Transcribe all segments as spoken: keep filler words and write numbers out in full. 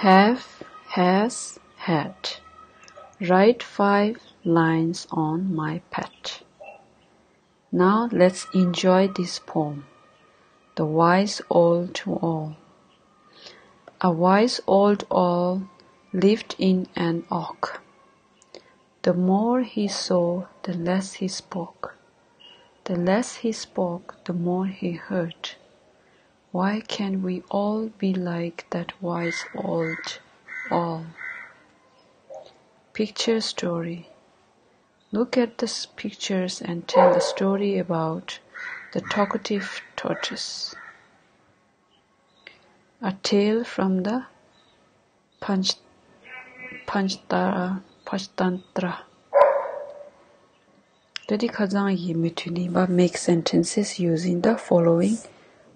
Have, has, had. Write five lines on my pet. Now let's enjoy this poem. The Wise Old Owl. A wise old owl lived in an oak. The more he saw, the less he spoke. The less he spoke, the more he heard. Why can't we all be like that wise old owl? Picture story. Look at the pictures and tell a story about the talkative tortoise. A tale from the Panch- Panchta- Panchtantra. ད་འདི་ཁ་སང་ཡི་མུ་མཐུད་ནས་པ། Make sentences using the following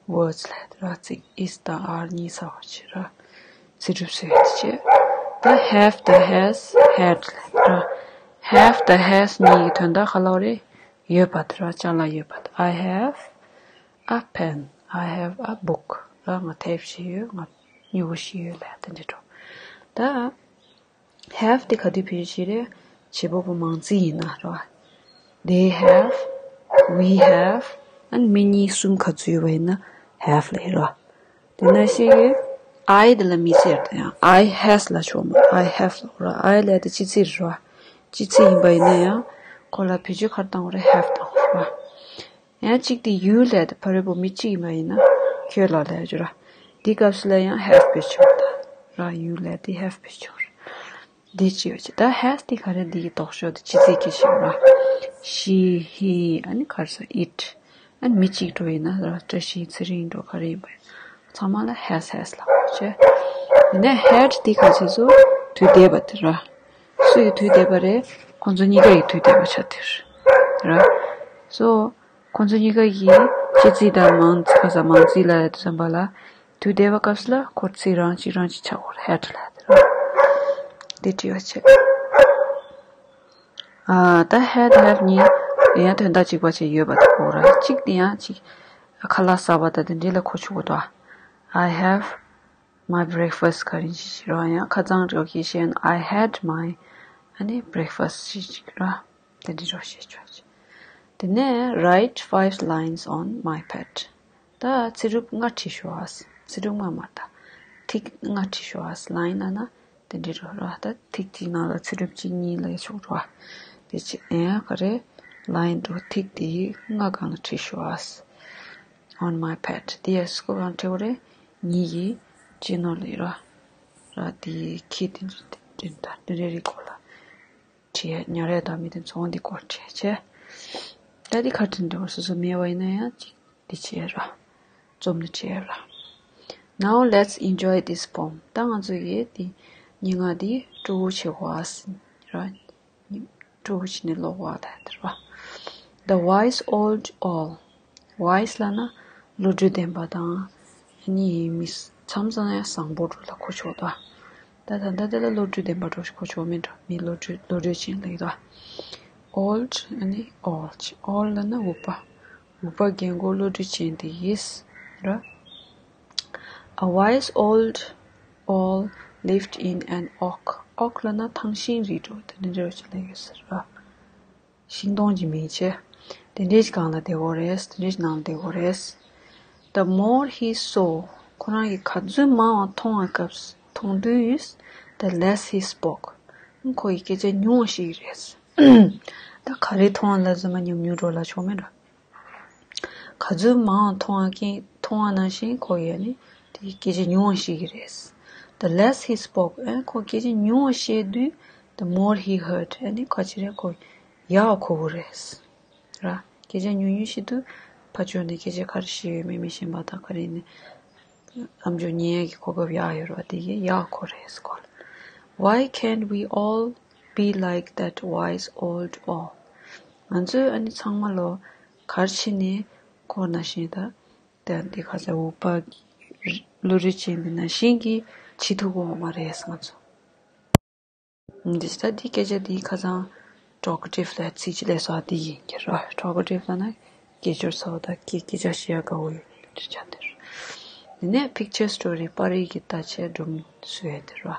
words. ལབ་ར། ཚིག་is དང་are གཉིས་བྱ་བ་བྱེད་ར། ཚིག་གྲུབ་བཟོས་ཏེ་བྱེད། ད་have དང་has had ལབ་ར། Have དང་has གཉིས་ཀྱི་དོན་དག་ག་རེ་ལབ་རེད། ཡོད་པ་དེ་ར། ཅ་ལག་ཡོད་པ་དེ། I have a pen. I have a book. ར། ང་དེབ་ཞིག་ཡོད། ང་སྨྱུ་གུ་ཞིག་ཡོད་ལབ་དེ་འདྲ་འགྲོ། ད་have དེ་ག་དུས་བེད་སྤྱོད་བྱེད་རེད། བྱེད་པ་པོ་མང་ཙམ་ཡིན་ན་ར། They have, we have, and མི་གཉིས་གསུམ་ག་ཚོད་ཡོད་པ་ཡིན་ན་have ལབ་ར། དེ་ནང་བཞིན་གྱི་I དེ་ལ་མི་ཟེར་དང་ཡང་I has ལབ་ཆོག་མ། I have ལབ་ར། I ལབ་དེ་སྤྱི་ཚིག་རེད་ར། སྤྱི་ཚིག་ཡིན་པ་ཡིན་ན་ཡང་ཁོ་ལ་བེད་སྤྱོད་ག་རེ་བཏང་དགོས་རེད། Have བཏང་དགོས་རེད་ར། ཡང་གཅིག་དེ་you ལབ་དེ་ཕ་རོལ་པོ་མི་གཅིག་ཡིན་པ་ཡིན་ན་ཁྱོད་ལ་ལབ་རྒྱུ་ར། འདི་སྐབས་སུ་ལ་ཡང་have བེད་སྤྱོད་ད་ར། you ལབ་དེ་have བེད་སྤྱོད་ར། འདི་ཅི་ཡོད་ཅེ། ད་has དེ་ག་རེ། འདི་གི་ལྡོག་ཕྱོགས་དེ་སྤྱི་ཚིག་གི་ཞིག་ར། She, he, ཨ་ནི་ག་རེ་ཟེར། It. ཨ་ནི་མི་གཅིག་འགྲོ་ཡིན་ན་ར། བཀྲ་ཤིས་ཚེ་རིང་འགྲོ་ག་རེ་ཡིན་པ་ཡིན། ཚང་མ་ལ་has, has ལབ་དགོས་ཅེ། དེ་ནས་had དེ་ག་ཚོད་ཚོ་དུས་འདས་པ་དེ་ར། སུ་ཡི་དུས་འདས་པ་རེད། ཁོང་ཚོ་གཉིས་ཀ་ཡི་དུས་འདས་པ་ཆགས་དེ་ར། So ཁོང་ཚོ་གཉིས་ཀ་ཡི་སྤྱི་ཚིག་དང་མང་ཚིག་ག་ས་མང་ཚིག་ལ་ཡ་དུ་བསམ་པ་ལ། དུས་འདས་པ་སྐབས་སུ་ལ་ཁོ་ཚིག་རང་གཅིག་རང་གཅིག་ཆགས་དགོས་ར། had ལབ་དེ་ར། དེ་བྲིས་པ་བྱས། ཨ། ད་had, have གཉིས་ཡང་དོན་དག་གཅིག་པ་བྱས་ཡོད་པ་དེ་གོ་ར། གཅིག་དེ་ཡང་གཅིག་ཁ་ལག་ཟ་བ་དང་དེ་འདྲ་ལ་གོ་ཆོག་གི་འདུག I have my breakfast ག་རེ་ཞིག་ར། ཡང་ཁ་སང་འགྲོ་གི་བཤད་ན། I had my ཨ་ནི་breakfast ཞིག་ཅིག་ར། དེ་འདྲ་རོ་བཤད་ཆོག་ཅིག་དེ་ནས་write five lines on my pet. ད་ཚིག་གྲུབ་ལྔ་བྲིས་ཤོག་ཨ། ཚིག་གྲུབ་ལྔ་མ་རེད་ད། ཐིག་ལྔ་བྲིས་ཤོག་ཨ། line ལབ་ན་དེ་འདྲ་རོ་ར། ད་ཐིག་གཅིག་ནང་ལ་ཚིག་གྲུབ་གཅིག་གཉིས་ལ་ཡ་ཆོག་རོ། དེ་ཅི་ཨེ་ག་རེ། line འགྲོ་ཐིག་དེ་ལྔ་སྒང་ལ་བྲིས་ཤོག་ཨ། On my pet དེ་ཡ་སྐོར་གང་བྲིས་པ་རེད། ངེད་ཀྱི་གཅེས་ནོར་ལ་ཡ་ར། ར་དེ་ཁྱི་དེ་འདྲ་དེ་འདྲ་དེ་འདྲ་རེ་སྐོར་ལ། བྲིས། ཉ་རལ་དང་མི་དེ་ཚོ་འདི་སྐོར་བྲིས་བྱས། ད་འདི་ཁ་བྲིས་འདྲ་བོ་སོ་སོ་མེད་པ་ཡིན་ན་ཡང་ཅིག་འདི་བྱས་ར། རྩོམ་འདི་བྲིས་ར། Now let's enjoy this poem. ད་ང་ཚོ་ཡིས་འདི་སྙན་ངག་འདི་སྤྲོ་བོ་བྱེད་དགོས་ཨ་ཟིན་ར། སྤྲོ་བོ་བྱས་ནས་ཀློག་པ་ད་འདི་ར། The wise old owl. Wise ལབ་ན་བློ་གྲོས་ལྡན་པ་དང་། ཨ་ནི་མི་མཚམས་མཚམས་ཡང་བཟང་པོ་འགྲོ་ལ་གོ་ཆོག་ད། ད་ད་ལྟ་དེ་ལ་བློ་གྲོས་ལྡན་པ་འགྲོ་གོ་ཆོག་མིན་འགྲོ། མི་བློ་གྲོས་བློ་གྲོས་ཅན་ལ་ཡོད་ད། Old ཨ་ནི་old. Old ལབ་ན་འུག་པ། འུག་པ་རྒན་གོག་བློ་གྲོས་ཅན་དེ་ཡིས་ར། A wise old owl lived in an oak. Oak ལབ་ན་ཐང་ཤིང་རིགས་འགྲོ་དེ་འདྲ་འདྲ་བ་ཅིག་ལ་ཡོད་ཟེར་ར། ཤིང་སྡོང་གི་མིང་བྱས། དེ་འདྲའི་སྒང་ལ་བསྡད་ཡོད་རེད། དེ་འདྲའི་ནང་ལ་བསྡད་ཡོད་རེད། The more he saw. ཁོ་རང་གིས་ག་ཚོད་མང་བ་མཐོང་བའི་སྐབས་སུ་མཐོང་དུས། The less he spoke. ཁོ་ཡིས་སྐད་ཆ་ཉུང་བ་བཤད་ཀྱི་རེད། ད་ག་རེ་མཐོང་བ་ལ་ཟེར་ན་ཉུང་ཉུང་འགྲོ་ལ་ཆོག་མེད་འགྲོ། ག་ཚོད་མང་བ་མཐོང་བ་མཐོང་བ་ནང་བཞིན་ཁོ་ཡིས་ནི་དེ་སྐད་ཆ་ཉུང་བ་བཤད་ཀྱི་རེད། The less he spoke. ཨ་ཁོ་སྐད་ཆ་ཉུང་བ་བཤད་དུས། The more he heard. ཨ་ནི་ཁ་ཅིག་རེ་ཁོ་ཡག་གོ་གི་རེད། ར། སྐད་ཆ་ཉུང་ཉུང་བཤད་དུས་ཕར་ཕྱོགས་ནས་སྐད་ཆ་ག་རེ་བཤད་ཡོད་མེད་མི་ཤེས་པ་དང་། ག་རེ་ནས་ཨམ་ཅོག་ཉན་ཡག་གི་གོ་སྐབས་ཡག་ཡོད་ར། དེ་གིས་ཡག་གོ་རེད་ཁོ་ལ། Why can't we all be like that wise old owl? ང་ཚོས་ཨ་ནི་ཚང་མ་ལོ་ག་རེ་བྱས་ནས་ཁོ་ནང་བཞིན་ད་ད་འདི་ག་ས་འུག་པ་བློ་གྲོས་ཅན་པའི་ནང་བཞིན་གྱི་བྱེད་ཐུབ་ཀྱི་ཡོད་མ་རེད་ང་ཚོ། འདི་ལྟ་འདི་སྐད་ཆ་འདི་ཁ་སང་talkative ལ་ཚིག་གཅིག་ལས་སོགས་འདི་ཡིན་གྱི་ར། Talkative ལབ་ན་སྐད་ཅོར་ཚ་བོ་དང་སྐད་སྐད་ཆ་བཤད་ཡ་དགའ་བོ་ཡོད་ཅེས་བྱ་དེ་ར། དེ་ནས་picture story པར་རིས་ཀྱི་ལྟ་བྱེད་སྒྲུང་བཟོ་ཡ་དེ་རེད་བ།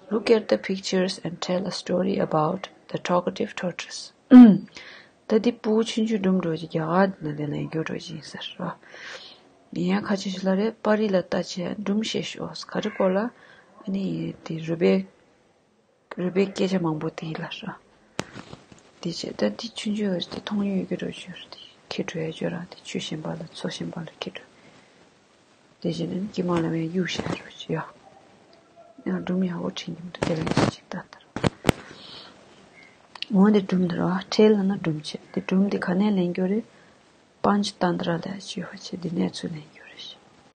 Look at the pictures and tell a story about the talkative tortoise. ད་འདི་ཕྲུ་གུ་ཆུང་ཆུང་སྒྲུང་འདྲ་བོ་ཅིག་རྒྱ་གར་ནང་ནས་ལེན་རྒྱུ་འདྲ་བོ་ཅིག་ཡིན་ས་རེད་བ། ཡིན་ཡང་ཁ་ཆེ་ཞིག་ལ་རེད། པར་རིས་ལ་ལྟ་བྱེད་སྒྲུང་བཤད་ཤོག་ག་རེ་སྐོར་ལ། ཨ་ནི་དེ་རུས་སྦལ། རུས་སྦལ་སྐད་ཆ་མང་པོ་དེ་ལ་ར། དེ་བྱས་ད་དེ་ཆུང་ཆུང་བས་དེ་མཐོང་ཡོད་ཀྱི་འགྲོ་ཞུ་ར། དེ་ཁྱེར་འགྲོ་ཡ་ཅོ་ར། དེ་ཆུ་གཞན་པ་ལ་མཚོ་གཞན་པ་ལ་ཁྱེར་འགྲོ། དེ་བྱས་ནས་དཀྱིལ་མ་ལ་བས་གཡུག་བྱས་རོ་ཅི་ཡ། ཡང་སྒྲུང་ཡག་པོ་འཁྲིད་ཀྱི་འདུག་དེ་ལ་ཡིན་ཅིག་ལྟ་ལྟ་ར། འོ་འདི་སྒྲུང་འདི་ར། ཁྲེལ་ལ་ན་སྒྲུང་བྱེད། དེ་སྒྲུང་འདི་ག་ནས་ལེན་རྒྱུ་རེད། པཉྩ་ཏན་ཏྲ་ལ་ཅི་ཡོད་བྱེད་འདི་ནས་ཚུར་ལེན།